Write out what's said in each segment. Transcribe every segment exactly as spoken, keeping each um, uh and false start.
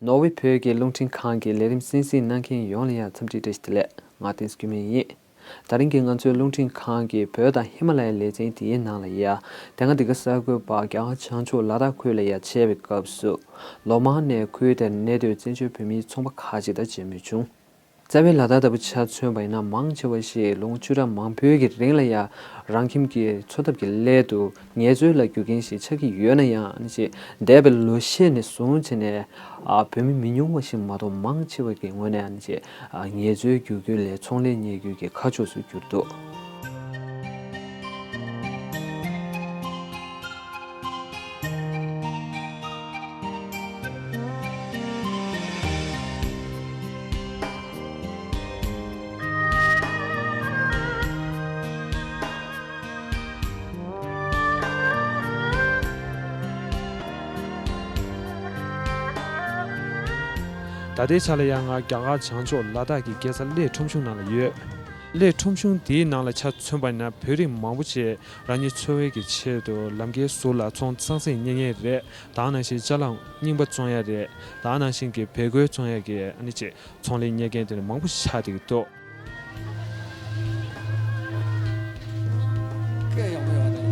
ནོར་ཝེ་བོད་ཀྱི་རླུང་འཕྲིན་ཁང་གི་ལས་རིམ་གསན་གཟིགས་གནང་མཁན་ཡོངས་ལ་ཡང་འཚམས་འདྲི་བཀྲ་ཤིས་བདེ་ལེགས། ང་བསྟན་འཛིན་སྐྱོན་མེད་ཡིན། ད་རིང་གི་ང་ཚོའི་རླུང་འཕྲིན་ཁང་གི་བོད་དང་ཧི་མ་ལ་ཡའི་ལེ་ཚན་དེའི་ནང་ལ་ཡ། དེ་སྔ་འདི་ག་གསར་འགོད་པ་རྒྱ་གར་བྱང་ཕྱོགས་ལ་དྭགས་ཁུལ་ལ་ཡ་ཆས་པའི་སྐབས་སུ། ལོ་མང་ནས་ཁུལ་དེར་གནས་སྡོད་བཙན་བྱོལ་བོད་མིའི་ཚོང་པ་ཁག་ཅིག་དང་མཇལ་མོལ་བྱུང་། རྩ་བའི་ལ་དྭགས་ལྟ་བུ་ཆ་མཚོན་པ་ཡིན་ན། མང་ཆེ་བ་ཞིག་ལོ་ངོ་བཅུ་ཕྲག་མང་པོའི་གི་རིང་ལ་ཡ། རང་ཁྱིམ་གྱི་འཚོ་ཐབས་ཀྱི་སླད་དུ་ངལ་རྩོལ་ལ་རྒྱུག་མཁན་ཞིག་ཆགས་ཀྱི་ཡོད་ན་ཡང་། ཨ་ནི་ཅིག་འདས་པའི་ལོ་ཤས་ནས་བཟུང་བྱས་ནས། ཨ། བོད་མི་མི་ཉུང་བ་ཞིག་མ་གཏོགས་མང་ཆེ་བ་གི་ངོས་ནས། ཨ་ནི་ཅིག་ཨ། ངལ་རྩོལ་རྒྱུག་རྒྱུ་ལས་ཚོང་ལས་གཉེར་རྒྱུ་གི་ཁ་ཕྱོགས་སུ་གྱུར་འདུག། ད་ལྟའི་ཆ་ལ་ཡང་ང་རྒྱ་གར་བྱང་ཕྱོགས་ལ་དྭགས་ཀྱི་རྒྱལ་ས་གླེ་ཁྲོམ་གཞུང་ནང་ལ་ཡོད། གླེ་ཁྲོམ་གཞུང་འདིའི་ནང་ལ་ཆ་མཚོན་པ་ཡིན་ན། བོད་རིགས་མང་པོ་ཞིག་རང་ཉིད་འཚོ་བའི་གི་ཆེད་དུ་ལམ་ཁའི་ཟུར་ལ་ཚོང་ཙག་ཙིག་གཉེར་མཁན་རེད། ད་ག་ནང་བཞིན་ཅ་ལག་རྙིང་པ་བཙོང་ཡ་རེད། ད་ག་ནང་བཞིན་གྱི་བལ་གོས་བཙོང་ཡ་གི་ཨ་ནི་ཅིག་ཚོང་ལས་གཉེར་མཁན་དེ་འདྲ་མང་པོ་ཞིག་ཆགས་བསྡད་ཀྱི་འདུག། སྐད་ཡག་པོ་ཡོད་རེད།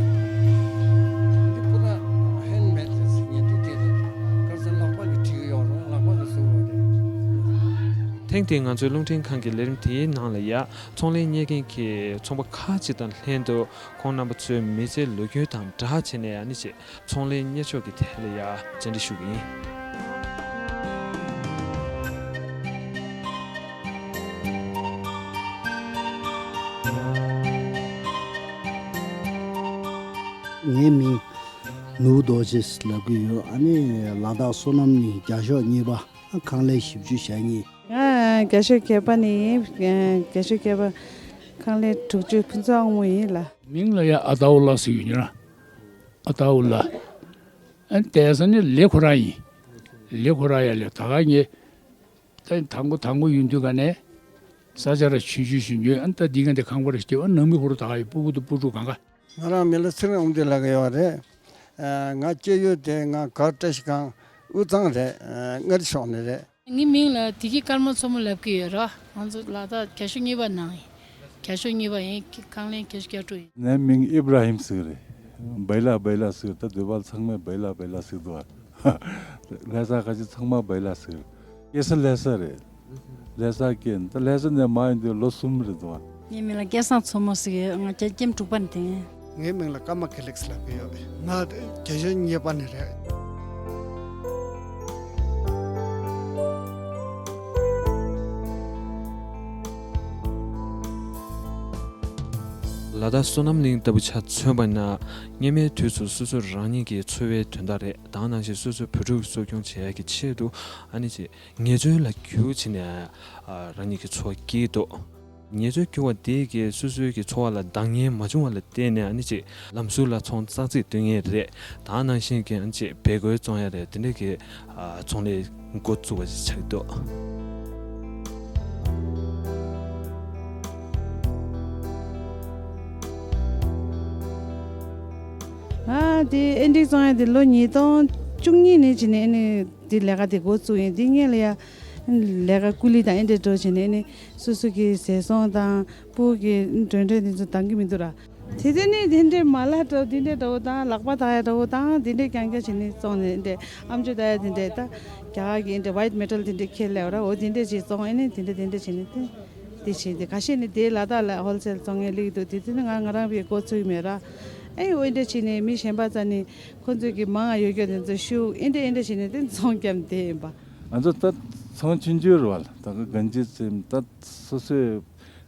འདི་པུ་ར་ཧེན་མེད་རེད་ཟེར་མཁན་འདུག། དེ་རེད། ག་རེ་ཟེར། ལག་པ་གིས་བྲིས་ཀྱི་ཡོད་རེད། ལག་པ་གིས་བཟོས་ཡོད་རེད། ཐེངས་འདིའི་ང་ཚོའི་རླུང་འཕྲིན་ཁང་གི་ལས་རིམ་དེའི་ནང་ལ་ཡ། ཚོང་ལས་གཉེར་མཁན་གྱི་ཚོང་པ་ཁག་ཅིག་དང་ལྷན་དུ། ཁོང་རྣམ་པ་ཚོའི་མི་ཚེའི་ལོ་རྒྱུས་དང་སྦྲགས་བྱས་ནས། ཨ་ནི་ཅིག་ཚོང་ལས་གཉེར་ཕྱོགས་ཀྱི་ཐད་ལ་ཡ་བཅར་འདྲི་ཞུ་གི་ཡིན། ངའི་མིང་ནོར་བུ་རྡོ་རྗེ་ལབ་ཀྱི་ཡོད། ཨ་ནི་ལ་དྭགས་བསོད་ནམས་གླིང་རྒྱ་ཤོག་གཉིས་པ། ཨ། ཁང་ལས་བཞི་བཅུ་ཞེ་གཉིས། ང་རྒྱ་ཤོག་བརྒྱད་པ་ནས་ཡིན། རྒྱ་ཤོག་བརྒྱད་པ་ཁང་ལས་དྲུག་ཅུ་ཕུན་ཚོགས་དབང་མོ་ཡིན་ལགས། མིང་ལ་ཡ་ཨ་ཏའུ་ལ་ཟེར་ཡོད་ཉེ་ར། ཨ་ཏའུ་ལ། ཨ་ནི་དེང་སང་ནི་ལེ་ཁོ་རང་ཡིན། ལེ་ཁོ་རང་ཡ་ལེ། ད་ག་ངས་ད་དང་པོ་དང་པོ་ཡོང་དུས་ག་ནས་ས་ཆ་ར་ཆུང་ཆུང་ཞིག་ཉོས། ཨ་ནི་ད་འདི་ག་འདི་ཁང་པ་རེ་སྐྱེ་བ་ནང་མི་ཧོར་ད་ག་ཡི་སྤུ་གུ་དང་སྤུ་གྲོགས་གང་ག། ང་རང་མིང་ལ་ཚེ་རིང་དབང་འདུས་ལབ་ཀྱི་ཡོད་རེད། ཨ། ང་སྐྱེས་ཡུལ་དེ་ང་མགར་བཀྲ་ཤིས་སྒང་དབུས་གཙང་རེད། ཨ། མངའ་རིས་ཕྱོགས་ནས་རེད། ངའི་མིང་ལ་བདེ་སྐྱིད་དཀར་མོ་མཚོ་མོ་ལབ་ཀྱི་ཡོད་ར། ང་ཚོ་ལ་དྭགས་རྒྱ་ཤོག་གཉིས་པ་ནང་ཡིན། རྒྱ་ཤོག་གཉིས་པ་ཡིན། ཁང་ལས་རྒྱ་ཤོག་བརྒྱད་ཅུ་ཡིན། ངའི་མིང་ཨིབ་ར་ཧིམ་ཟེར་གི་རེད། བེ་ལ་བེ་ལ་ཟེར། ད་འདོད་པ་ཚང་མས་བེ་ལ་བེ་ལ་ཟེར་འདུག་ཨ། ལྷ་ས་ཁ་ཆེ་ཚང་མ་བེ་ལ་ཟེར། སྐྱེས་ས་ལྷ་ས་རེད། ལྷ་ས་སྐྱེས། ད་ལྷ་ས་ནས་མར་ཡོང་དུས་ལོ་གསུམ་རེད་འདུག་ཨ། ངའི་མིང་ལ་སྐལ་བཟང་མཚོ་མོ་ཟེར་གི་ཡོད། ང་རྒྱ་ཁྱིམ་དྲུག་པ་ནས་ཡིན། ངའི་མིང་ལ་ཀརྨ་དགེ་ལེགས་ལབ་ཀྱི་ཡོད། ང་རྒྱ་ཤོག་གཉིས་པ་ནས་རེད། ལ་དྭགས་བསོད་ནམས་གླིང་ལྟ་བུ་ཆ་མཚོན་པ་ན། སྔོན་མའི་དུས་སུ་སོ་སོ་རང་ཉིད་ཀྱི་འཚོ་བའི་དོན་དག་རེད། ད་ག་ནང་བཞིན་སོ་སོའི་བུ་ཕྲུག་གསོ་སྐྱོང་བྱེད་ཡག་གི་ཆེད་དུ། ཨ་ནི་ཅིག་ངལ་རྩོལ་ལ་རྒྱུག་བྱས་ནས། ཨ། རང་ཉིད་ཀྱི་འཚོ་བ་སྐྱེལ་འདུག། ངལ་རྩོལ་རྒྱུག་པ་དེ་གིས་སོ་སོའི་གི་འཚོ་བ་ལ་འདང་ངེས་མ་བྱུང་བ་ལ་བརྟེན་ནས། ཨ་ནི་ཅིག་ལམ་ཟུར་ལ་ཚོང་ཙག་ཙིག་སྟོན་མཁན་རེད། ད་ག་ནང་བཞིན་གྱི་ཨ་ནི་ཅིག་བལ་གོས་བཙོང་ཡ་རེད། དེ་འདྲ་གི། ཨ། ཚོང་ལས་འགོ་བཙུགས་པ་ཞིག་ཆགས་འདུག། ང་དེ་ཨེ་འབྲེག་བཙོང་ཡ་དེ་ལོ་ཉིས་སྟོང་བཅུ་གཉིས་ནས་བྱས་ནས། ཨ་ནི་དེ་ལས་ཀ་དེ་འགོ་བཙུགས་ཡིན། དེ་སྔོན་ལ་ཡ་ལས་ཀ་ཀུ་ལི་དང་ཨེ་འདྲ་འགྲོ་བྱས་ནས། ཨ་ནི་སོ་སོ་གི་ཟས་སོང་དང་སྤུ་གུ་གི་འགྲོ་གྲོན་དེ་ཚོ་འདང་གི་མི་འདུག་ར། དེ་དུས་ནི་དེ་འདྲའི་མ་ལག་འདྲ་བོ་དེ་འདྲའི་འདྲ་བོ་དང་། ལག་པ་འདག་ཡ་འདྲ་བོ་དང་། དེ་འདྲའི་རྐྱང་རྐྱང་བྱས་ནས་བཙོང་ནས། དེ་འདྲའི་ཨམ་ཅོག་འདག་ཡ་དེ་འདྲའི། ད་རྒྱ་གར་གྱི་དེ་འདྲའི་ཝའིཊ་མེ་ཊལ་དེ་འདྲའི་ཁྱེར་སླེབས་ར། འོ་དེ་འདྲའི་ཅིག་བཙོང་། ཨ་ནི་དེ་འདྲ་དེ་འདྲ་བྱས་ནས་དེ་དེ་བྱས་ཏེ། ཁ་ཤས་ནི་དེ་ལ་དྭགས་ལ་ཧོལ་སེལ་བཙོང་མཁན་སླེབས་འདུག། དེ་དུས་ནི་ང་ང་རང་བས་འགོ་ཚུགས་མེད་ར། ཨེ། འོ་འདྲ་བྱས་ནས་མི་གཞན་པ་རྩ་ནས་ཁོ་ཚོས་ཀྱི་མང་ང་ཡོད་རྒྱུ་དེ་ཚོ་ཤུགས། ཨེ་འདྲ་ཨེ་འདྲ་བྱས་ནས་དེ་བཙོང་བརྒྱབ་བསྡད་ཡིན་པ། ང་ཚོ་ད་ཚང་ཆུང་ཆུང་རེད་བ། ད་ག་གན་རྒྱ་ཟེར། ད་སོ་སོའི་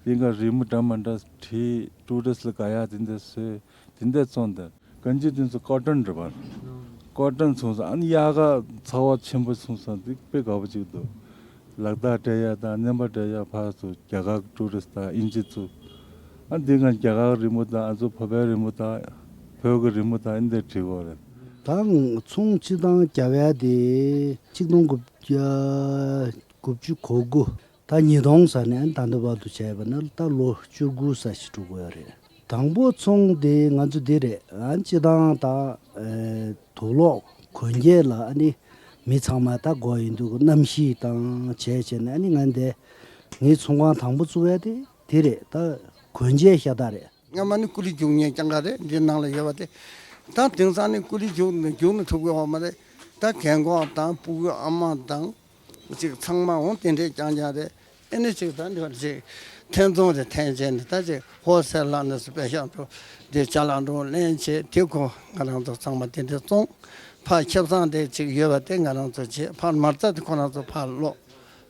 ཡིན་ག་རི་མོ་འདྲ་མི་འདྲ་བྲིས། ཊུ་རི་སི་ལ་དགའ་ཡ་དེ་འདྲ་བཟོས། དེ་འདྲ་བཙོང་དེ། གན་རྒྱ་དེ་ཚོ་ཀོ་ཊོན་རེད་བ། ཀོ་ཊོན་བཙོང་ས། ཨ་ནི་ཡལ་ག་ཚ་བ་ཆེན་པོ་བཙོང་ས་དེ་དཔེ་དགའ་པོ་ཅིག་འདུག། ལ་དྭགས་འདྲ་ཡ་དང་སྨན་པ་འདྲ་ཡ་ཕར་ཚུར། རྒྱ་གར་ཊུ་རི་སི་དང་དབྱིན་ཇི་ཚོ། ཨ། འདི་ང་རྒྱ་གར་རི་མོ་དང་། ཨ་ཚོ་ཕ་བའི་རི་མོ་དང་། བོད་ཀྱི་རི་མོ་དང་། ཨ་འདི་བྲིས་ཡོད་རེད། ད་ཚོང་སྤྱི་བཏང་རྒྱབ་ཡ་དེ་ཆིག་སྟོང་དགུ་བརྒྱ་དགུ་བཅུ་གོ་དགུ། ད་ཉིས་སྟོང་ཟེར་ནས་ད་ལྟ་བར་དུ་བྱས་པ་ན་ད་ལོ་བཅུ་དགུ་ཙམ་ཞིག་འགྲོ་གི་ཡོད་རེད། དང་པོ་ཚོང་དེ་ང་ཚོ་འདི་རེད། ཨ། སྤྱི་བཏང་ད། ཨེ། དུག་ལོག་གོན་རྒྱུ་ལ། ཨ་ནི་ མི་ཚང་མ་ད་དགོས་ཡིན་འདུག་གནམ་གཤིས་དང་བྱས་བྱས་ནས་ཨ་ནི་ང་འདི་ངའི་ཚོང་ཁང་དང་པོ་བཙུགས་ཡ་དེ་དེ་རེད། ད་གོན་ཆས་ཤ་སྟག་རེད། སྔ་མ་ནི་ཀུ་ལི་རྒྱུག་མཁན་རྐྱང་ག་རེད། འདི་ནང་ལ་ཡོད་པ་དེ། ད་དེང་སང་ནི་ཀུ་ལི་རྒྱུག་ནི་རྒྱུག་ནི་ཐུབ་ཀྱི་ཡོད་མ་རེད། ད་རྒན་གོག་དང་སྤུ་གུ་ཨ་མ་དང་ཅིག་ཚང་མ་འོང་དེ་འདྲས་རྐྱང་རྐྱང་རེད། ཨེ་ནི་ཅིག་ད་འདི་བར་ཅིག་འཐེན་ཚོང་རེ་འཐེན་བྱས་ནས་ད་ཅིག་ཧོལ་སེལ་ལ་ནས་སུ་པེ་ཤག་འགྲོ་དེ་ཅ་ལག་འགྲོ་ལེན་བྱས་དེ་ཁོ་ང་རང་ཚོ་ཚང་མ་དེ་འདྲས་བཙོང་། ཕར་ཁེ་བཟང་དེ་ཅིག་ཡོད་པ་དེ་ང་རང་ཚོ་བྱས། ཕར་མ་རྩ་དེ་ཁོ་རང་ཚོ་ཕར་སློག་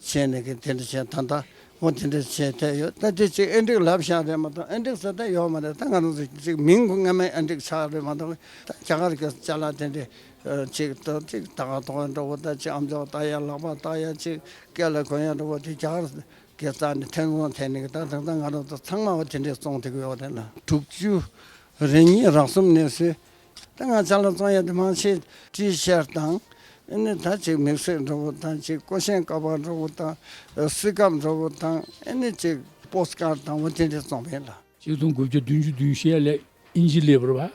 བྱས་ནས་གི་དེ་འདྲ་བྱས། ད་ལྟ་འོ་དེ་འདྲ་བྱས་བསྡད་ཡོད། ད་དེ་ཅིག་ཨེ་འགྲིག་ལབ་བཞག་རེད་མ་གཏོགས་ཨེ་འགྲིག་ཟེར་ད་ཡོད་མ་རེད། ད་ང་རང་ཚོ་ཅིག་མིང་གོ་སྔ་མའི་ཨེ་འགྲིག་ཆགས་རེད་མ་གཏོགས། ད་རྒྱ་གར་གྱི་ཅ་ལག་དེ་འདྲ་ཅིག་ད་ཅིག་ད་ག་ཐོག་འགྲོ་བོ་ད་ཅིག་ཨམ་ཅོག་ལྟ་ཡ་ལག་པ་ལྟ་ཡ་ཅིག་སྐེ་ལ་གོན་ཡ་འགྲོ་བོ་དེ་རྒྱ་གར་གྱི་རྩ་ནས་འཐེན་ཚོང་འཐེན་ནས་གི་ད་ད་ད་ང་རང་ཚོ་ཚང་མ་བ་དེ་འདྲས་བཙོང་བསྡད་ཀྱི་ཡོད་རེད་ལ། དྲུག་ཅུ་རེ་གཉིས་རག་གསུམ་ནས་བཟོས། ད་ང་ཅ་ལག་བཙོང་ཡ་དེ་མང་ཆེ་ཊི་ཤར་དང་། ཨ་ནི་ད་ཅིག་དམིགས་བསལ་འགྲོ་བོ་དང་། ཅིག་ཀོ་ཤན་ཀ་པར་འགྲོ་བོ་དང་། སི་ཀབ་འགྲོ་བོ་དང་། ཨ་ནི་ཅིག་པོ་སི་ཀར་དང་འོ་དེ་འདྲས་བཙོང་བས་ལ། ཆིག་སྟོང་དགུ་བརྒྱ་བདུན་ཅུ་དོན་བཞི་ལ་ཨིན་ཇི་སླེབས་པ་རེད་བ།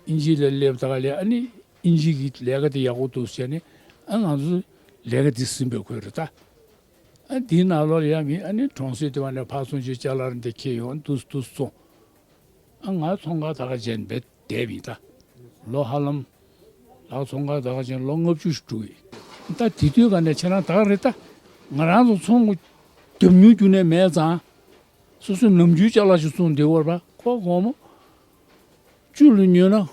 ཨིན་ཇི་ལ་སླེབས་ད་ག་ལས་ཨ་ནི་ཨིན་ཇི་གི་ལས་ཀ་དེ་ཡག་པོ་འདུག་ཟེར་ནས་ཨ་ང་ཚོ་ལས་ཀ་དེ་ཟིན་པའི་ཁོལ་རེད་ད། ཨ་དེའི་ནང་ལོགས་ལ་ཡང་མི་ཨ་ནི་གྲོང་གསེབ་དེ་བ་ནས་ཕར་ཚོང་ཆེ་ཅ་ལག་རིན་དེ་ཁྱེར་ཡོང་འདུག་འདུག་སོང་། ཨ་ང་ཚོང་ཁང་ད་ག་ཅན་བེད་བསྡད་པ་ཡིན་ད། ལོ་ཧ་ལམ། ད་ཚོང་ཁང་ད་ག་ཅན་ལོ་ལྔ་བཅུ་ཞིག་འགྲོ་གི། ད་དེ་དུས་ག་ནས་ཁྱེད་རང་ད་ག་རེད་ད། ང་རང་ཚོ་ཚོང་རྒྱབ་མྱུར་རྒྱུ་ནས་མེད་ཙང་། སོ་སོའི་ནམ་རྒྱུན་ཅ་ལག་ཅིག་བཙོང་བསྡད་ཡོད་རེད་པ། ཁོ་སྒོར་མོ་བཅུ་ལ་ཉོས་ན་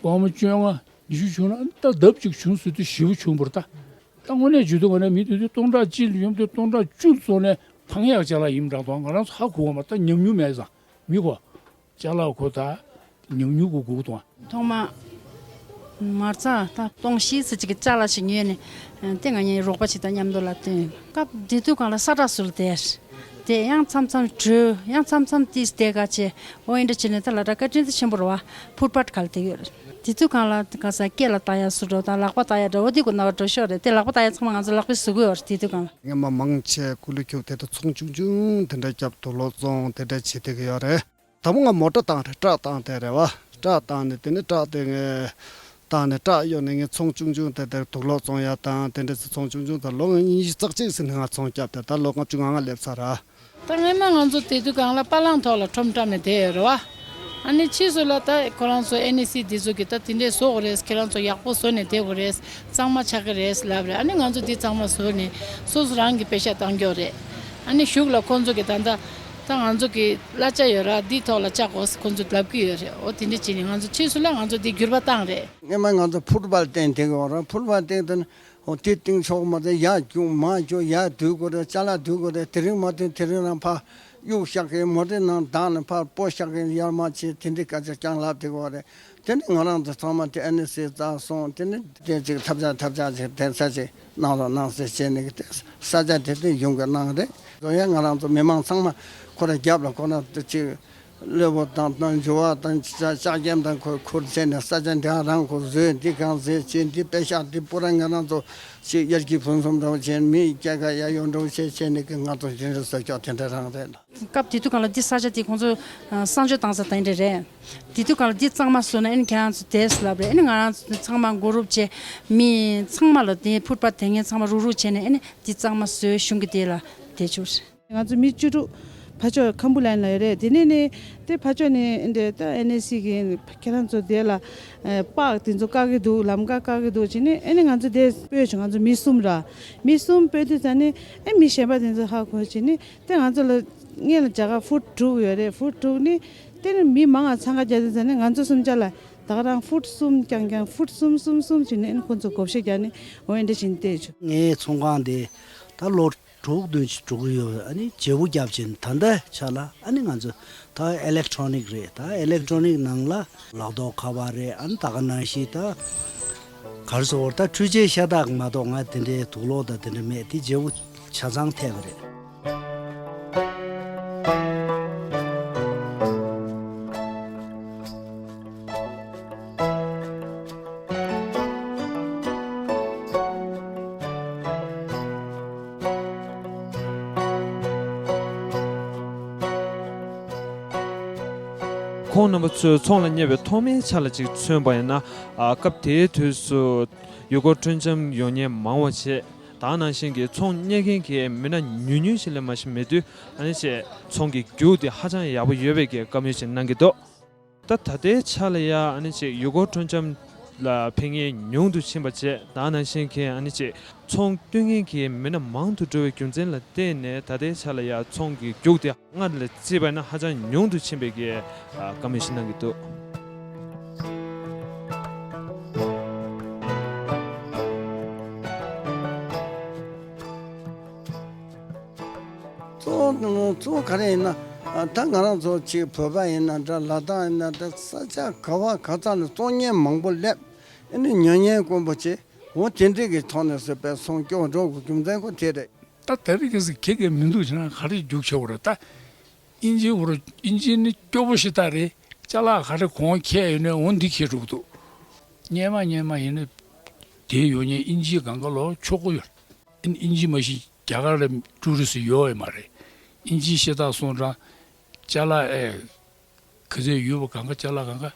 སྒོར་མོ་བཅོ་ལྔ་ཉི་ཤུ་བྱུང་ན་ད་ལྡབ་གཅིག་བྱུང་ཟེར་དུས་ཞེ་པོ་བྱུང་བ་རེད་ད། ད་དངོས་གནས་བརྗོད་དུས་ག་ནས་མི་དེ་དུས་སྟོང་ཕྲག་གཅིག་ལ་ཡོང་དུས་སྟོང་ཕྲག་བཅུ་ལ་བཙོང་ནས་ཐང་ཡག་ཅ་ལག་ཡིན་འདྲ་དང་། ང་རང་ཚོ་ཧ་གོ་བ་མ། ད་ཉམས་མྱོང་མེད་ཙང་མི་གོ། ཅ་ལག་ཁོ་ད་ཉམས་མྱོང་གི་སྒུག་དང་། ཐོག་མ་མ་རྩ་ད་སྟོང་བཞི་ཙམ་ཅིག་གི་ཅ་ལག་ཞིག་ཉོས་ནས་དེ་ང་གཉིས་རོགས་པ་ཅིག་དང་མཉམ་དུ་ལ་བཏོན། སྐབས་དེ་དུས་སྒང་ལ་ས་བསྒྲགས་སུ་ལ་བསྡད། དེ་ཡང་མཚམས་མཚམས་བྲོས། ཡང་མཚམས་མཚམས་ཏིས་བསྡད་ག་བྱས། འོ་ཡིན་འདྲ་བྱས་ནས་ད་ལ་ད་བཀའ་དྲིན་དེ་ཆེན་པོ་རེད་བ། ཕུར་པ་ག་ལ་བསྡད་ཡོད་རེད། དེ་དུས་སྒང་ལ་ག་ས་སྐེ་ལ་བཏགས་ཡ་བཟོ་འདྲ་དང་ལག་པ་བཏགས་ཡ་འདྲ་བོ་དེ་ཀོ་ན་བ་འགྲོ་ཤོག་རེད། དེ་ལག་པ་བཏགས་ཡ་ཚང་མ་ང་ཚོ་ལག་པས་བཟོ་གི་ཡོད་རེད། དེ་དུས་སྒང་ལ། སྔོན་མ་མང་ཆེ་ཀུ་ལུ་ཁྱུག་དེ་ད་ཚོང་ཆུང་ཆུང་དེ་འདྲ་རྒྱབ་དུག་ལོག་བཙོང་དེ་འདྲ་བྱེད་བསྡད་ཀྱི་ཡོད་རེད། དང་པོ་ང་མོ་ཊ་བཏང་རེད། ཊྲག་བཏང་དེ་རེད་བ། ཊྲག་བཏང་ནས་དེ་ནས་ཊྲག་དེ་ངས་བཏང་ནས་ཊྲག་གཡོག་ནས་ངས་ཚོང་ཆུང་ཆུང་དེ་དེར་དུག་ལོག་བཙོང་ཡ་དང་དེ་འདྲ་ཚོ་ཚོང་ཆུང་ཆུང་དང་། ལོ་ཉི་ཤུ་རྩ་གཅིག་ཟིན་ནས་ང་ཚོང་བརྒྱབ་སྟེ་ད་ལོ་ལྔ་བཅུ་ང་ལྔ་སླེབས་ཚར་ར། ད་སྔོན་མ་ང་ཚོ་དེ་དུས་སྒང་ལ་པ་ལང་ཐོག་ལ་ཁྲོམ་བཀྲམ་ནས་བསྡད་ཡོད་རེད་བ། ཨ་ནི་ཕྱིས་སུ་ལ་ད་ཁོ་རང་ཚོ་ཨེན་ཨེ་སི་འདི་ཚོ་གིས་ད་དེ་འདྲས་བཟོ་དགོས་རེད། ཁྱེད་རང་ཚོ་ཡག་པོ་བཟོ་ནས་བསྡད་དགོས་རེད། གཙང་མ་ཆགས་ཀྱི་རེད་ལབ་རེད། ཨ་ནི་ང་ཚོ་འདི་གཙང་མ་བཟོས་ནས་སོ་སོ་རང་གི་པེ་ཤ་བཏང་རྒྱུ་རེད། ཨ་ནི་གཞུག་ལ་ཁོང་ཚོ་གིས་ད་ལྟ་ད་ང་ཚོ་གི་གླ་ཆ་ཡོད་ར། འདི་ཐོག་ལ་བཅག་དགོས་ཁོང་ཚོས་ལབ་ཀྱི་ཡོད་རེད། འོ་དེ་འདྲ་བྱས་ནས་ང་ཚོ་ཕྱིས་སུ་ལ་ང་ཚོ་འདི་འགྱུར་བ་བཏང་རེད། སྔོན་མ་ང་ཚོ་ཕུཊ་བཱལ་སྟེང་བསྡད་ཀྱི་ཡོད་ར། ཕུཊ་བཱལ་སྟེང་དེ་ནི་འོ་དེ་སྟེང་ཆོག་མ་རེད། ཡར་རྒྱུག་མར་རྒྱུག་ཡར་སྡུད་དགོས་རེད། ཅ་ལག་སྡུད་དགོས་རེད། དེ་རིང་མ་ཐོན་དེ་རིང་རང་ཕར་གཡུག་བཞག་གི། མོ་ཊའི་ནང་བརྡག་ནས་ཕར་སྤོ་བཞག་གི། ཡར་མར་བྱས་དེ་འདྲའི་སྐད་ཆ་རྐྱང་ལབ་བསྡད་ཀྱི་ཡོད་རེད། དེ་ནི་ང་རང་ཚོ་ཚང་མ་དེ་ཨེན་ཨེ་སི་རྩ་སོང་། དེ་ནི་དེ་ཅིག་ཐབས་ཆག་ཐབས་ཆག་ཅིག་དེ་ས་ཅིག་གནང་རོགས་གནང་ཟེར་བྱས་ནས་དེ་ས་ཆ་དེ་དེ་གཞུང་གིས་གནང་རེད། དེ་ཡང་ང་རང་ཚོ་མི་མང་ཚང་མ་ཁོ་ར་རྒྱབ་ལ་ཁོ་ར་དེ་ཅིག་སློབ་བུ་དང་དང་འཇུ་བ་དང་ལྕགས་ལྕགས་ཀྱམ་དང་ཁོ་ཁུར་བྱས་ནས་ས་ཆ་འདི་རང་ཁོ་བཟོས། འདི་གང་བཟོས་བྱས། འདི་པེ་ཤག་འདི་པུ་ར་ང་རང་ཚོ་ཅིག་དབྱར་གྱི་ཕུན་སུམ་འདྲ་བོ་བྱས། མི་སྐྱེལ་ཀ་ཡ་ཡོང་འདྲ་བོ་བྱས་བྱས་ནས་ཀྱི་ང་ཚོ་དེ་འདྲ་བཟོས་ཀྱོག་དེ་འདྲ་རང་རེད། སྐབས་དེ་དུས་སྒང་ལ་འདི་ས་ཆ་དེ་ཁོང་ཚོ་ཨ་གསང་སྤྱོད་བཏང་ས་དེ་འདྲ་རེད། དེ་དུས་སྒང་ལ་འདི་གཙང་མ་བཟོས་ན་ཨ་ནི་ཁྱེད་རང་ཚོ་དེས་ལབ་རེད། ཨ་ནི་ང་རང་ཚོ་ཚང་མ་མགོ་རུབ་བྱས། མི་ཚང་མ་ལ་དེ་ཕུར་པ་དེ་ངས་ཚང་མ་རུག་རུག་བྱས་ནས་ཨ་ནི་འདི་གཙང་མ་བཟོས། གཞུང་གི་དེ་ལ་དེ་བྱུང་རེད། ང་ཚོ་མི་བཅུ་དྲུག་ཕར་ཕྱོགས་ཁམ་བུ་ལན་ལ་ཡོད་རེད། དེ་ནས་ནི་དེ་ཕར་ཕྱོགས་ནས་འདི་ད་ཨེན་ཨེ་སི་གི་ཁྱེད་རང་ཚོ་དེ་ལ་ཨ་པགས་དེ་ཚོ་བཀག་གི་འདུག་ལམ་ཁ་བཀག་གི་འདུག་བྱས་ནས་ཨ་ནི་ང་ཚོ་དེ་སྤོས་བྱུང་། ང་ཚོ་མི་གསུམ་ར། མི་གསུམ་སྤོས་དུས་ཙ་ནི་ཨ་མི་གཞན་པ་དེ་ཚོ་ཧ་གོ་བྱས་ནས། དེ་ང་ཚོ་ལ་སྔོན་ལ་རྒྱ་གར་ཧྥུཌ་ཊུར་ཡོད་རེད། ཧྥུཌ་ཊུར་ནི་དེ་ནི་མི་མང་ང་འཚང་ཁ་རྒྱག་དུས་ཙ་ནི་ང་ཚོ་གསུམ་ཆ་ལ་ད་ག་རང་ཧྥུཌ་གསུམ་རྐྱང་རྐྱང་། ཧྥུཌ་གསུམ་གསུམ་གསུམ་བྱས་ནས་ཨ་ནི་ཁོ་ཚོ་བགོ་བཤའ་རྒྱག་ནས་འོ་ཨེ་འདྲ་བྱས་ནས་བལྟས་བྱུང་། ངའི་ཚོང་ཁང་དེ་ད་ལོ་དྲུག་བདུན་ཅིག་འགྲོ་གི་ཡོད། ཨ་ནི་བརྗེ་པོ་བརྒྱབ་བྱས་ནས་ད་ལྟའི་ཆ་ལ་ཨ་ནི་ང་ཚོ་ད་ཨེ་ལེག་ཊོ་ནིག་རེད། ད་ཨེ་ལེག་ཊོ་ནིག་ནང་ལ་ལག་ཐོགས་ཁ་པར་རེད། ཨ་ནི་ད་ག་ནང་བཞིན་ད་ག་རེ་ཟེར་དགོས་རེད། ད་འཕྲུལ་ཆས་ཤ་སྟག་མ་གཏོགས་ང་དེ་འདྲའི་དུག་ལོག་དང་དེ་འདྲ་མེད། དེ་བརྗེ་པོ་ཆ་ཚང་ཐེབས་པ་རེད། ཁོ་ ཁོང་རྣམ་པ་ཚོས་ཚོང་ལ་གཉེར་བའི་ཐོག་མའི་ཆ་ལ་ཅིག་མཚོན་པ་ཡིན་ན། ཨ། སྐབས་དེའི་དུས་སུ་ཡུལ་སྐོར་སྤྲོ་འཆམ་ཡོང་མཁན་མང་བ་བྱས། ད་ག་ནང་བཞིན་གྱི་ཚོང་གཉེར་མཁན་གྱི་མི་སྣ་ཉུང་ཉུང་ཞིག་ལས་མ་ཞིག་མེད་དུས། ཨ་ནི་ཅིག་ཚོང་གི་རྒྱུགས་དེ་ཧ་ཅང་ཡག་པོ་ཡོད་པའི་གི་བཀའ་མོལ་ཞིག་གནང་གི་འདུག་ད་ད་ལྟའི་ཆ་ལ་ཡ། ཨ་ནི་ཅིག་ཡུལ་སྐོར་སྤྲོ་འཆམ་ལ་ཕེབས་མཁན་ཉུང་དུ་ཕྱིན་པ་བྱས། ད་ག་ནང་བཞིན་གྱི་ཨ་ནི་ཅིག་ཚོང་གཏོད་མཁན་གྱི་མི་སྣ་མང་དུ་འགྲོ་བའི་རྒྱུ་མཚན་ལ་བརྟེན་ནས། ད་ལྟའི་ཆ་ལ་ཡ་ཚོང་གི་རྒྱུགས་དེ་སྔར་ལས་བརྩིས་པ་ཡིན་ན་ཧ་ཅང་ཉུང་དུ་ཕྱིན་པའི་གི་ཨ། བཀའ་མོལ་ཞིག་གནང་གི་འདུག་གཙོ་བོ་གཙོ་བོ་ག་རེ་ཡིན་ན། ད་ང་རང་ཚོ་ཅིག་བོད་པ་ཡིན་ན་འདྲ། ལ་དྭགས་ཡིན་ན་འདྲ། ས་ཆ་ག་བ་ག་ས་ལ་ཚོང་གཉེར་མང་པོ་སླེབས། ཨ་ནི་ཉོ་མཁན་དཀོན་པོ་བྱས། འོ་དེ་འདྲས་ཀྱི་ཐོག་ནས་བཟོས་པའི་ཚོང་སྐྱོ་འགྲོ་དགོས་རྒྱུ་མཚན་ཁོ་དེ་རེད། ད་དེ་རིང་ཁ་སང་ཁྱེད་ཀྱིས་མི་འདུག་བྱས་ན་ག་རེ་རྒྱུགས་ཆེ་བོ་རེད་ད། ཨིན་ཇི་བོར་ཨིན་ཇི་ནི་སྐྱོ་པོ་ཞེ་དྲག་རེད། ཅ་ལག་ག་རེ་གོང་ཁྱེར་ཡོད་ནའི་འོ་འདི་ཁྱེར་འགྲོ་གི་འདུག་སྔོན་མ་སྔོན་མ་ཡིན་ན་དེ་ཡོད་མཁན་ཨིན་ཇི་གང་ག་ལོ་ཆོག་གི་ཡོད། ཨིན་ཨིན་ཇི་མ་གཞི་རྒྱ་གར་ལ་ཀྲུ་རི་སི་ཡོད་ཡོད་མ་རེད། ཨིན་ཇི་ཤ་སྟག་སོང་ཙང་ཅ་ལག་ཨེ། ག་ཚོད་ཡོད་པ་གང་ག་ཅ་ལག་གང་ག་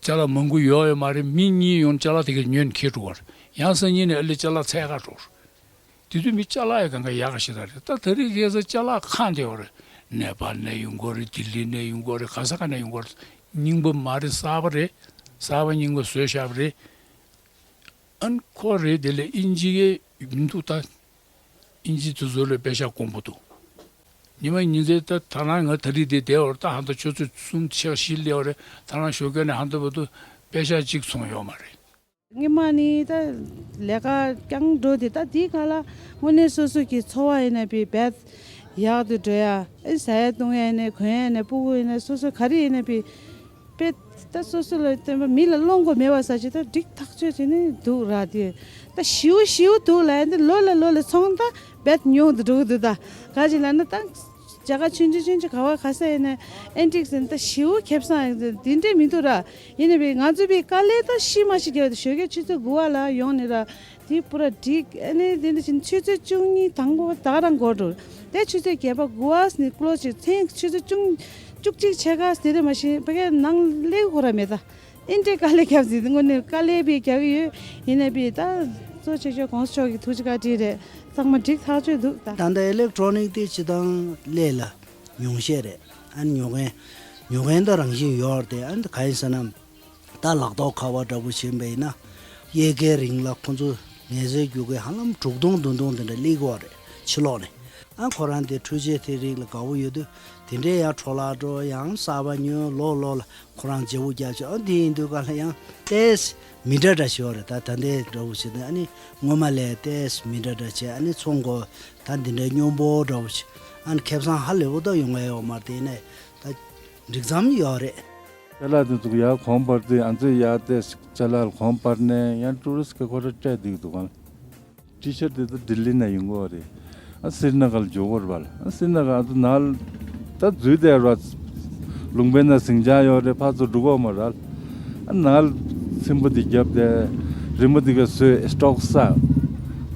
ཅ་ལག་མང་པོ་ཡོད་ཡོད་མ་རེད། མི་གཉིས་ཡོང་ཅ་ལག་དེ་ག་ཉོས་ཁྱེར་འགྲོ་བ་རེད། ཡང་སང་ཉིན་ནས་ཨ་ལེ་ཅ་ལག་ཚད་ག་འགྲོ་རེད། དེ་དུས་མི་ཅ་ལག་ཡང་གང་ག་ཡག་ག་ཞེ་དྲག་རེད། ད་དེ་རིང་ཁ་སང་ཅ་ལག་གང་དེ་ཡོད་རེད། ནེ་པཱལ་ནས་ཡོང་གི་རེད། ལྡི་ལི་ནས་ཡོང་གི་རེད། ག་ས་ག་ནས་ཡོང་གི་རེད། རྙིང་པ་མ་རེད། གསར་པ་རེད། གསར་པ་རྙིང་པ་བཟོས་བཞག་པ་རེད། ཨ་ནི་ཁོ་རེད། དེ་ལས་ཨིན་ཇི་གི་མི་འདུག་ད། ཨིན་ཇི་དེ་ཚོ་ལ་པེ་ཤག་དཀོན་པོ་འདུག་ཉི་མ་ཉིན་མཚན་ད་ད་རང་ང་ད་རིང་འདི་བསྡད་པ་རེད། ད་ཧ་ད་ཆུ་ཚོད་གསུམ་ཕྱེད་བཞི་སླེབས་པ་རེད། ད་རང་ཞོགས་ཀས་ནས་ཧ་ད་བར་དུ་པེ་ཤག་གཅིག་ཚོང་ཡོད་མ་རེད། སྔོན་མ་ནི་ད་ལས་ཀ་རྐྱང་འགྲོ་དེ། ད་དེའི་སྒང་ལ་དངོས་གནས་སོ་སོ་གི་འཚོ་བ་ཡིན་ན་བི་བད་ཡག་ཏུ་འགྲོ་ཡ། ཨེ་ཟ་ཡ་བཏུང་ཡ་ཡིན་ན། གོན་ཡ་ཡིན་ན། སྤུ་གུ་ཡིན་ན། སོ་སོ་ག་རེ་ཡིན་ན་བི་དཔེ་ད་སོ་སོ་ལ་བརྟེན་པ་མི་ལ་སློང་དགོས་མེད་པ་ས་ཅིག་ད་འགྲིག་ཐག་ཆོད་བྱས་ནས་འདུག་ར་དེ། ད་ཞེ་པོ་ཞེ་པོ་འདུག་ལབ་ཡ་འདི་ལོ་ལ་ལོ་ལ་ཚོང་ད་བད་ཉུང་དུ་འགྲོ་གི་འདུག་ད་ག་ཅི་ལབ་ན་ད་རྒྱ་གར་ཆུང་ཆུང་ཆུང་ཆུང་ག་བ་ག་ས་ཡིན་ན་ཨེན་ཊིག་ཟེར་ན་ད་ཞེ་པོ་ཁེ་བཟང་འདི་འདྲས་མི་འདུག་ར། ཡིན་ནའི་བི་ང་ཚོ་བི་དཀའ་ལས་ད་ཤི་མ་ཤི་རྒྱབ་ད་ཞོགས་ཀས་ཆུ་ཚོད་དགུ་པ་ལ་ཡོང་ནས་ར། དེ་པུ་ར་འགྲིག་ཨ་ནི་དེ་འདྲ་བྱས་ནས་ཆུ་ཚོད་བཅུ་གཉིས་དང་པོ་ད་ག་རང་འགོར་འགྲོ། དེ་ཆུ་ཚོད་བརྒྱད་པ་དགུ་པ་ནས་ཀློ་ཆེ་མཚན་ཆུ་ཚོད་བཅུ་བཅུ་གཅིག་ཕྱེད་ཀ་དེ་འདྲ་མ་ཤེས་ཕ་གའི་ནང་སླེབས་ཁོ་ར་མེད་ད། ཨིན་འདྲའི་དཀའ་ལས་བརྒྱབ་ཟིན་དངོས་གནས་དཀའ་ལས་བི་རྒྱག་གི་ཡོད། ཡིན་ནའི་བི་ད་གཙོ་ཆེ་ཤོས་གོང་ས་མཆོག་གི་ཐུགས་རྗེ་བཀའ་དྲིན་རེད། ཚང་མ་འགྲིག་ཐག་ཆོད་འདུག་ད། ད་ལྟ་ཨི་ལེག་ཊོ་ནིག་དེ་སྤྱིར་བཏང་ལས་ལ་ཉུང་ཤས་རེད། ཨ་ནི་ཉོ་མཁན་ཉོ་མཁན་ད་རང་བཞིན་ཡོད་རེད་དེ། ཨ་ནི་ག་ཡིན་ཟེར་ན། ད་ལག་ཐོག་ཁ་པར་འདྲ་པོ་བྱས་པ་ཡིན་ན། དབྱར་ཁའི་རིང་ལ་ཁོ་ཚོ་ངལ་རྩོལ་རྒྱུག་མཁན་ཧ་ལམ་དྲུག་སྟོང་བདུན་སྟོང་དེ་འདྲ་སླེབས་ཀྱི་ཡོད་རེད། ཕྱི་ལོགས་ནས། ཨ་ཁོ་རང་དེ་འཕྲུལ་ཆས་དེ་རིགས་ལ་དགའ་པོ་ཡོད་དུས་དེ་འདྲའི་ཡར་འཕྲོ་བརླག་འགྲོ། ཡང་གསར་པ་ཉོ། ལོག་ལོག་ལ་ཁོ་རང་བརྗེ་པོ་རྒྱག་ཆོག་ཨ་འདི་ཡིན་དུས་ག་ལ་ཡང་ཏོག་ཙམ་མི་འདྲ་འདྲ་ཞིག་ཡོད་རེད། ད་ད་ལྟའི་འདྲ་པོ་བྱས་ཏེ་ཨ་ནི་སྔོན་མ་ལས་ཏོག་ཙམ་མི་འདྲ་འདྲ་བྱས། ཨ་ནི་ཚོང་སྒོ་ད་འདི་འདྲའི་སྙོམས་པོ་འདྲ་པོ་བྱས། ཨ་ནི་ཁེ་བཟང་ཧ་ལས་པོ་ད་ཡོང་ཡ་ཡོད་མ་རེད། དེ་ནས་ད་འགྲིག་མཚམས་ཡོད་རེད། ཅ་ལག་དེ་ཚོ་ཡར་གོང་སྤར་དུས། ང་ཚོས་ཡར་ཏོག་ཙམ་ཅ་ལག་གོང་སྤར་ནས་ཡང་ཀྲུ་རི་སི་ཁོ་ར་སྤྲད་བསྡད་འདུག་ག་ཊི་ཤར་ཊི་དེ་ཚོ་ལྡི་ལི་ནས་ཡོང་གི་རེད། ཨ་སི་རི་ན་གར་འཇོག་གི་རེད་པ། ཨ་སི་རི་ན་གར་ཨ་ཚོ་ནཱ་ལ་ད་འཛུལ་བསྡད་རེད་པ། ལུང་པའི་ནང་ཟིང་ཆ་ཡོད་རེད། ཕར་ཚུར་འགྲོ་གི་ཡོད་མ་རེད། ཨ་ནཱ་ལ་ཚེམ་བུ་དེ་བརྒྱབ་སྟེ་རི་མོ་དེ་ག་བཟོས། སི་ཊོག་བསགས།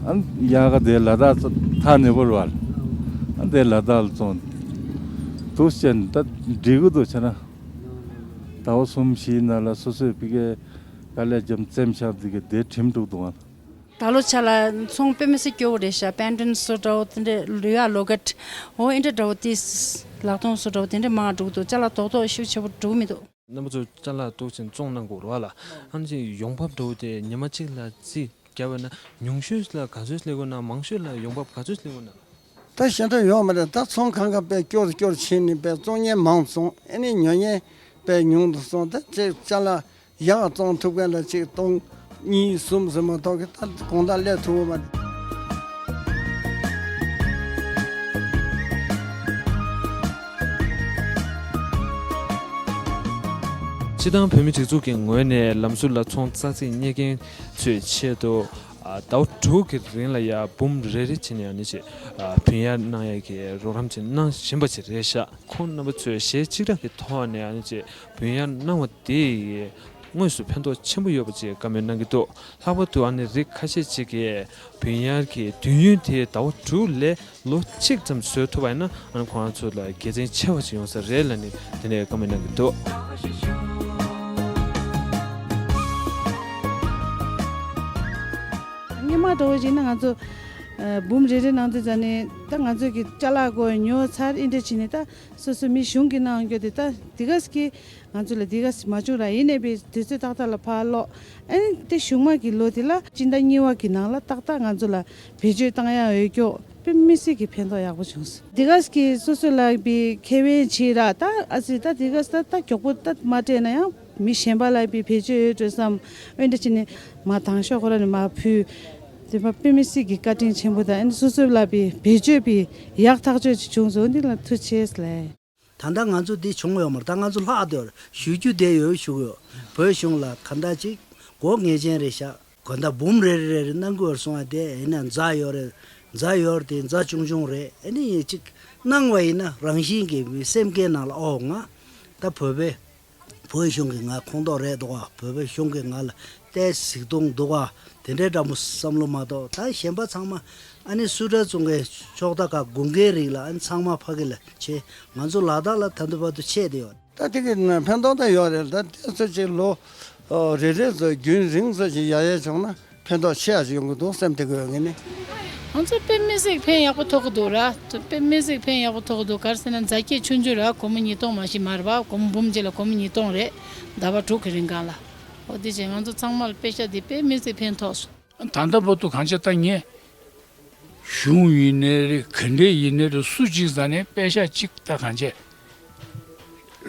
ཨ་ཡར་ག་དེ་ལ་དྭགས་ཚོ་ཐག་ཉེ་པོ་རེད་པ། ཨ་དེ་ལ་དྭགས་ལ་བཙོང་འདུག་བྱས་ནས་ད་འགྲིག་གི་འདུག་བྱས་ན། ཟླ་བ་གསུམ་བཞིའི་ནང་ལ་སོ་སོས་ཕ་གིའི་དཀའ་ལས་བརྒྱབ་བཙེམས་བཞག་པ་དེ་ག་དེ་བྲིམས་འགྲོ་གི་འདུག་ག་ད་ལོ་ཆ་ལ་ཚོང་དཔེ་མི་སྲིད་སྐྱོ་བོ་རེད་ཤག་པེན་ཌེན་ཊི་བཟོ་འདྲ་བོ་དེ་འདྲས། ལུས་ཡག་ལོ་ཀེ་ཊི་འོ་ཨེ་འདྲ་འདྲ་བོ་དེ་ལག་སྟོང་བཟོ་འདྲ་བོ་དེ་འདྲས་མང་འགྲོ་གི་འདུག་ཅ་ལག་རྡོག་རྡོག་ཤུགས་ཆེ་པོ་འགྲོ་གི་མི་འདུག་རྣམ་པ་ཚོས་ཅ་ལག་འདུག་བྱས་བཙོང་གནང་དགོས་རེད་པ་ལགས། ཨ་ནི་ཅིག་ཡོང་འབབ་འདྲ་བོ་དེ་ཉི་མ་གཅིག་ལ་རྩིས་བརྒྱབ་པ་ན་ཉུང་ཤོས་ལ་ག་ཚོད་སླེབས་ཀྱི་ཡོད་ན། མང་ཤོས་ལ་ཡོང་འབབ་ག་ཚོད་སླེབས་ཀྱི་ཡོད་ན། ད་ཞེ་དྲག་ཡོད་མ་རེད། ད་ཚོང་ཁང་ཁ་དཔེ་སྐྱོ་རུ་སྐྱོ་རུ་ཕྱིན་ནས་དཔེ་བཙོང་མཁན་མང་སོང་། ཨ་ནི་ཉོ་མཁན་དཔེ་ཉུང་དུ་སོང་། ད་ཅིག་ཅ་ལག་ཡག་བཙོང་ཐུབ་མཁན་ལ་ཅིག་སྟོང་གཉིས་གསུམ་ཟེར་མ་གཏོགས་གི་ད་གོང་ཐང་སླེབས་ཐུབ་ཀྱི་མ་རེད། སྤྱིར་བཏང་བོད་མིའི་སྒྲིག་འཛུགས་ཀྱི་ངོས་ནས་ལམ་ཟུར་ལ་ཚོང་ཙག་ཙིག་གཉེར་མཁན་ཚོའི་ཆེད་དུ། ཨ། ཟླ་བ་དྲུག་གི་རིང་ལ་ཡ་འབུམ་རེ་རེ་བྱས་ནས་ཨ་ནི་ཅིག་ཨ། བུན་གཡར་གནང་ཡ་གི་རོགས་རམ་ཅིག་གནང་བཞིན་པ་ཅིག་རེད་ཤག་ཁོང་རྣམ་པ་ཚོས་གཞས་གཅིག་རང་གི་ཐོག་ནས་ཨ་ནི་ཅིག་བུན་གཡར་གནང་བ་དེ་ཡིས་ དངོས་སུ་ཕན་ཐོགས་ཆེན་པོ་ཡོད་པ་ཅིག་བཀའ་མོལ་གནང་གི་འདུག་ལྷག་པར་དུ་ཨ་ནི་རིགས་ཁ་ཤས་ཅིག་གིས་བུན་གཡར་གྱི་དུས་ཡུན་དེ་ཟླ་བ་དྲུག་ལས་ལོ་གཅིག་ཙམ་བཟོ་ཐུབ་པ་ཡིན་ན། ཨ་ནི་ཁོང་རང་ཚོ་ལ་དགེ་མཚན་ཆེ་བ་ཞིག་ཡོང་ས་རེད་ལབ་ནས་དེ་ནས་བཀའ་མོལ་གནང་གི་འདུག་སྔོན་མ་འདྲ་བོ་ཞིག་ན་ང་ཚོ་ཨ་འབུམ་རེ་རེ་གནང་དུས་ཙ་ནས་ད་ང་ཚོ་གི་ཅ་ལག་གོ་ཉོ་ཚར་ཨིན་འདྲ་བྱས་ནས། ད་སོ་སོ་མི་གཞུང་གི་གནང་རྒྱུ་དེ་ད་འདི་ག་གི་ང་ཚོ་ལ་འདི་ག་མ་བྱུང་ར། ཡིན་ནའི་པའི་དུས་ཚོད་ཏག་ཏག་ལ་ཕར་སློག་ཨ་ནི་དེ་གཞུག་མ་གི་ལོ་དེ་ལ་སྤྱི་ཟླ་གཉིས་པ་གི་ནང་ལ་ཏག་ཏག་ང་ཚོ་ལ་བེད་སྤྱོད་བཏང་ཡག་ཡོད་རྒྱུ་དཔེ་མི་སྲིད་ཀྱི་ཕན་ཐོགས་ཡག་པོ་བྱུང་སོང་། འདི་ག་གི་སོ་སོ་ལ་པའི་ཁེ་ཕན་བྱེད་ར། ད་ཨ་ཙི་ད་འདི་ག་ད་ད་མགྱོགས་པོ་ད་མ་སྤྲད་ན་ཡང་མི་གཞན་པ་ལ་པའི་བེད་སྤྱོད་ཡོད་འགྲོ་བསམ། འོན་ཏེ་ཕྱིན་ནས་མ་དང་ཤོག་ཁོ་ར་ནས་མ་ཕུལ། དེ་མ་དཔེ་མི་སྲིད་ཀྱི་བཀའ་དྲིན་ཆེན་པོ་དང་། ཨ་ནི་སོ་སོ་ལ་པའི་བེད་སྤྱོད་པའི་ཡག་ཐག་ཆོད་ཅིག་བྱུང་སོང་། འདི་ལ་ཐུགས་རྗེ་ཆེ་ལབ། ད་ལྟ་ང་ཚོ་འདི་བྱུང་ཡོད་མ་རེད། ད་ང་ཚོ་ལྷག་བསྡད་ཡོད་རེད། ཞུ་རྒྱུ་བསྡད་ཡོད་ཞུ་གི་ཡོད། བོད་གཞུང་ལ་ག་འདྲ་ཅིག་སྒོ་ངེས་ཅན་རེད་ཤག་ག་འདྲ་འབུམ་རེ་རེ་རེ་རེ་གནང་དགོས་རེད་གསུང་བ་དེ་ཡིན་ན་འཛའ་ཡོད་རེད། འཛའ་ཡོད་རེད་དེ་འཛའ་ཆུང་ཆུང་རེད། ཨ་ནི་ཡིན་ཅིག་གནང་བ་ཡིན་ན་རང་བཞིན་གྱིས་སེམས་ཀྱི་ནང་ལ་ཨོ་ང་ད་བོད་པའི་བོད་གཞུང་གི་ང་ཁོངས་གཏོགས་རེད་འདུག་ག་བོད་པའི་གཞུང་གི་ང་ལ་ཏོག་ཙམ་གཟིགས་མཐོང་འདུག་ག་དེ་འདྲའི་འདྲ་མོ་བསམ་བློ་མ་གཏོགས། ད་གཞན་པ་ཚང་མ་ཨ་ནི་སུ་ཏྲ་ཙུང་གི་ཕྱོགས་མཐའ་ཁག་དགུན་ཁའི་རིགས་ལ་ཨ་ནི་ཚང་མ་ཕ་གི་ལ་ཆེ། ང་ཚོ་ལ་དྭགས་ལ་ད་དུང་བར་དུ་ཆད་དེ་ཡོད། ད་དེ་གི་ཕན་ཐོགས་ད་ཡོད་རེད། ད་དེ་ཚོ་ཅིག་ལོ་རེ་རེ་ཚོ་རྒྱུན་རིང་ཚོ་ཅིག་ཡག་ཡག་བྱུང་ན་ཕན་ཐོགས་ཆེ་ཡག་ཅིག་ཡོང་གི་འདུག་སེམས་དེ་གི་ཡོད་ངེས་ནི། ང་ཚོ་དཔེ་མི་སྲིད་ཕན་ཡག་པོ་ཐོགས་ཀྱི་འདུག་ར། དཔེ་མི་སྲིད་ཕན་ཡག་པོ་ཐོགས་ཀྱི་འདུག་ག་རེ་ཟེར་ན་རྫ་སྐྱེས་ཆུང་ཆུང་ར་སྒོར་མོ་ཉིས་སྟོང་མ་ཞིག་མ་རེད་པ། སྒོར་མོ་འབུམ་གཅིག་ལ་སྒོར་མོ་ཉིས་སྟོང་རེད། ཟླ་བ་དྲུག་གི་རིང་གང་ལ། འོ་དེ་བྱས་ང་ཚོ་ཚང་མ་ལ་པེ་ཤ་དེ་དཔེ་མི་སྲིད་ཕན་ཐོགས་སོང་། ད་ལྟ་བར་དུ་གང་བྱས་ད་ངས་གཞུང་ཡིན་ནའི་རེད། ག་འདྲས་ཡིན་ནའི་རེད། སུ་གཅིག་ཟ་ནས་པེ་ཤ་གཅིག་ད་གང་བྱས་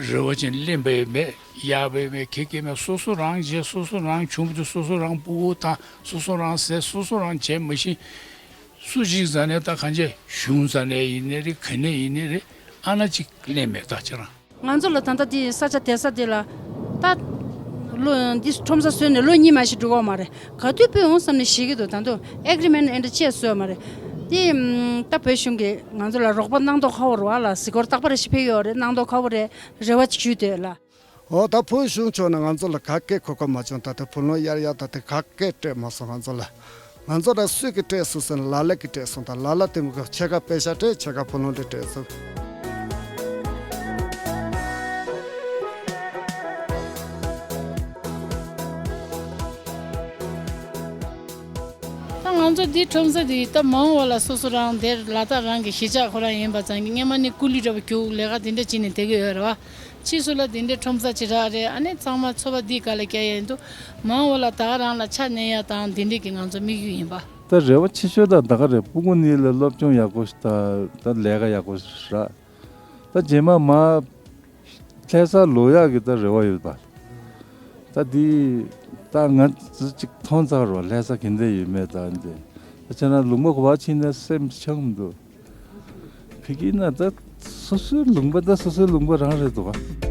རེ་བ་ཅན་ལེན་པའི་མེད། ཡག་པའི་མེད། གེ་གེ་མེད། སོ་སོ་རང་བྱས། སོ་སོ་རང་བྱུང་བ་དེ་སོ་སོ་རང་སྤུ་གུ་དང་སོ་སོ་རང་ཟས། སོ་སོ་རང་བྱས་མ་གཞི་སུ་གཅིག་ཟ་ནས་ད་གང་བྱས་གཞུང་ཟ་ནས་ཡིན་ནའི་རེད། ག་ནས་ཡིན་ནའི་རེད། ཨ་ན་གཅིག་ལེན་མེད་ད་ཁྱེད་རང་། ང་ཚོ་ལ་ད་ལྟ་འདི་ས་ཆ་དེ་ས་དེ་ལ་ད་ལོ་འདི་ཁྲོམ་ས་བཟོས་ནས་ལོ་གཉིས་མ་ཞིག་འགྲོ་གི་ཡོད་མ་རེད། ག་དུས་སྤོས་འོང་བསམ་ནས་ཞིག་གི་འདུག་ད་དུང་ཨེག་རི་མེན་ཊི་འདྲ་བཅས་བཟོས་ཡོད་མ་རེད། དེ་ད་བོད་གཞུང་གིས་ང་ཚོ་ལ་རོགས་པ་གནང་མདོག་ཁ་པོ་རེད་པ་ལ། གཟིགས་སྐོར་རྟག་པར་ཞིག་ཕེབས་ཡོད་རེད། གནང་མདོག་ཁ་པོ་རེད། རེ་བ་ཅིག་ཞུས་འདོད་ལ། འོ་ད་བོད་གཞུང་ཕྱོགས་ནས་ང་ཚོ་ལ་ག་གེ་གོ་སྐབས་མ་བྱུང་། ད་ལྟ་བུ་ལོན་གཡར་ཡག་ད་ལྟ་ག་གེ་སྤྲད་མ་སོང་ང་ཚོ་ལ། ང་ཚོ་ལ་སུས་ཀྱིས་སྤྲད་སོང་ཟེར་ན་ལ་ལ་གིས་སྤྲད་སོང་། ད་ལ་ལ་དེ་མི་དགོས། ཕྱེད་ཀ་པེ་ཤ་སྤྲད། ཕྱེད་ཀ་བུ་ལོན་དེ་སྤྲད་སོང་། ད་ང་ཚོ་འདི་ཁྲོམ་ས་འདི་ད་མ་འོངས་པ་ལ་སོ་སོ་རང་དེར་ལ་དྭགས་རང་གི་གཞིས་ཆགས་ཁོ་རང་ཡིན་པ་ཙང་གི་སྔོན་མ་ནས་ཀུ་ལི་འདྲ་པོ་རྒྱུག་ལས་ཀ་དེ་འདྲ་བྱས་ནས་བསྡད་ཀྱི་ཡོད་རེད་པ། ཕྱིས་སུ་ལ་དེ་འདྲའི་ཁྲོམ་ས་ཅིག་རག་རེད། ཨ་ནི་ཚང་མ་འཚོ་བ་འདི་ག་ལ་སྐྱེལ་ཡ་ཡིན་འདུག་མ་འོངས་པ་ལ་ད་ག་རང་ལ་ཆ་གནས་ཡ་དང་དེ་འདྲའི་གི་ང་ཚོ་དམིགས་ཡུལ་ཡིན་པ། ད་རེ་བ་ཆེ་ཤོས་ད་ད་ག་རེད། སྤུ་གུ་གཉིས་ལ་སློབ་སྦྱོང་ཡག་པོ་ཞིག་དང་ད་ལས་ཀ་ཡག་པོ་ཞིག་རག་ད་རྗེས་མ་མ་ལྷ་ས་ལོག་ཡག་གི་ད་རེ་བ་ཡོད་པ། ད་འདི་ད་ང་ཚོ་ཅིག་མཐོང་ཚར་བ། ལྷ་ས་ག་འདྲ་ཡོད་མེད་ད་འདི། ད་བྱས་ན་ལུང་པ་ག་པར་ཕྱིན་ན་སེམས་ཆགས་མི་འདུག་ཕ་གི་ན་ད་སོ་སོའི་ལུང་པ་ད་སོ་སོའི་ལུང་པ་རང་རེད་འདུག་ག